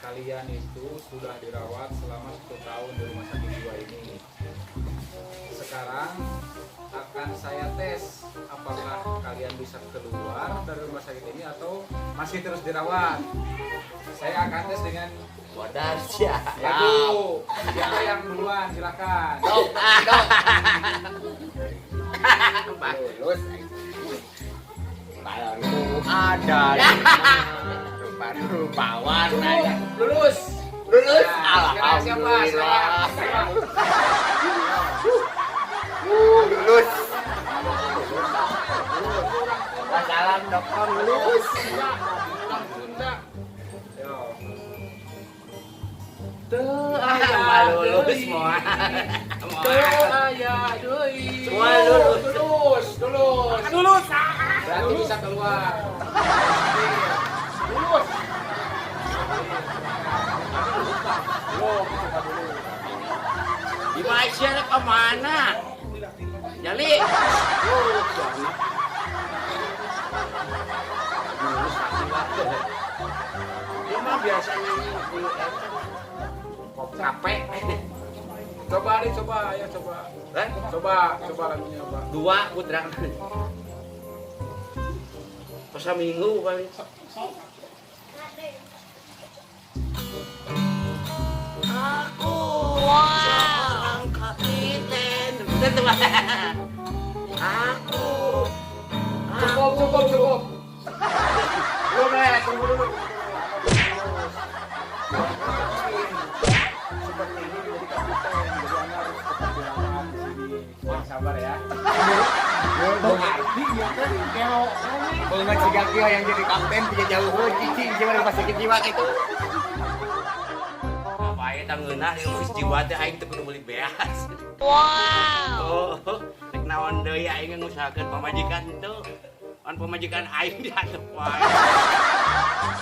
Kalian itu sudah dirawat selama 1 tahun di rumah sakit jiwa ini. Sekarang akan saya tes apakah kalian bisa keluar dari rumah sakit ini atau masih terus dirawat. Saya akan tes dengan Modal sia. lagu. Siapa yang duluan? Silakan. Dok, dok. Lulus. Balonku ada lima. Rupa-rupa warnanya. Lulus. Lulus. Nah, sekarang siapa? Alhamdulillah. Siapa? Lulus. Wassalam, dokter, lulus. Orang Sunda. Yo. Teu Ah, lulus moal. Teu aya deui. Semua lulus. Lulus, lulus. Lulus. Berarti bisa keluar. Lulus. Belum, coba dulu. Di Malaysia rek ke mana? Jali. Lulus ya. Lulus pasti Pak. Dia mah biasanya bulu eta. Capek. Coba nih, coba, ayo coba. Hah? Coba, coba lagunya apa? Dua putra. Pas minggu paling. Aku seorang kapiten. Betul, Pak. Aku. Cukup, cukup, cukup. Belum eh, tunggu dulu. Seperti ini menjadi kapiten, jadi Anda harus tetap dirawat di sini. Yang sabar ya. Mengerti ya kan kelo. Banget si Gakio yang jadi kapten punya jauh cicing gimana rumah sakit jiwa itu. Apa eta ngeunah di rumah jiwa teh aing teu kudu meuli beas. Wow. Oh, rek naon deui aing ngusahakeun pamajikan teu. An pamajikan aing diantep wae.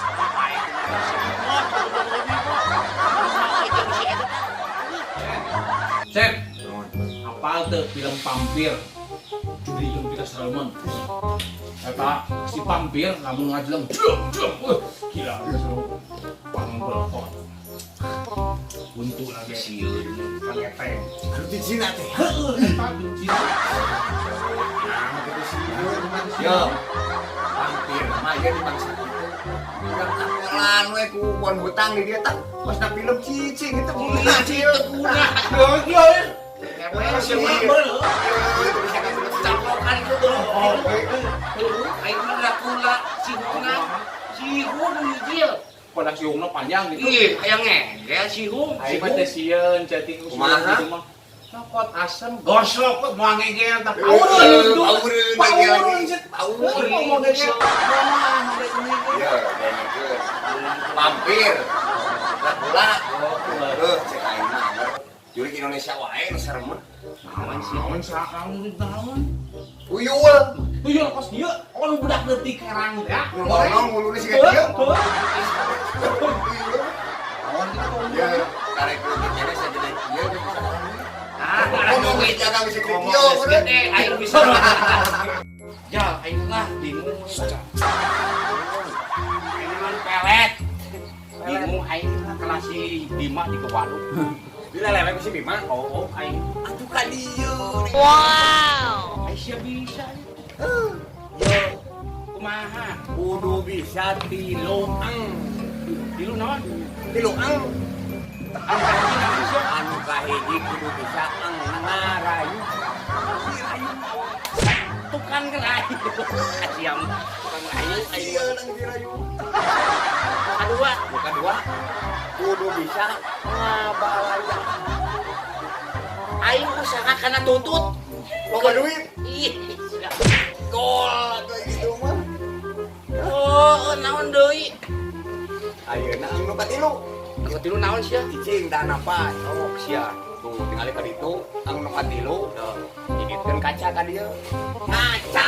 Apa aing kudu si eta teh. Cep, apal tuh film Vampir. Juri jeung Peter Salman. Eta si vampir lamun ngajeleng jeng jeng. Wah, gila ya seru. Pang belakon. Untuk lagi Sieun. pangeteng. Anu di Cina teh. Heeh, eta di Cina. Nah, gitu sieun. Yo. Vampir mah ieu di bangsa kitu. Urang tapolan we ku bon hutang di dieu tah. Pas na film cicing itu guna cicing guna. Yo, yo. Itu bisa kasih caplokan itu tuh. Aing mah Dracula, si Hungna, si Hung hijil. Pada si Hungna panjang gitu. Ih, hayang ngegel si Hung. Aing mah teh sieun chatting usul Kumaha? gitu mah. Cokot asem gosok moal ngegel tah. Paureun, Paureun, paureun, paureun, mau ngegel. Mau ngegel. Ya, dengekeun. Vampir. Dracula. Heuh, cek aing mah. Jurik Indonesia wae nu serem mah. Naon sih? Naon saha naon? Uyul. Tuyul kos dieu, oh nu budak leutik herang teh. Nu lonong muluna siga kieu. Uyul. Naon kitu? Ya, karek leutik keneh sagede kieu ge bisa. Ah, Ngomong ge jaga bisa gede kieu. Gede, aing bisa. Jal, aing lah bingung. Aing mah pelet. Bingung aing kelas 5 di Kewaduk. Bila lewek si Bima. Oh, aing. Atuh ka dieu. Aing sia bisa. Yo, kumaha? Kudu bisa tilu eng. Tilu naon? Tilu eng. Anu kahiji naon sia? Anu kahiji kudu bisa eng ngarayu. Dirayu. Tukang ngerayu. Siam, tukang ngerayu aing. Sieun eng dirayu. Kadua, Nu kadua kudu bisa ngabalaya. Aing usaha kana tutut. Loba duit. Ih, sia. Gol atuh gitu mah. Oh, naon deui? Ayeuna anu katilu. Anu katilu naon sia? Cicing tah napas. Oh, sia. Tuh tinggali ka ditu, anu katilu. Nyiditkeun kaca ka dieu. Ngaca.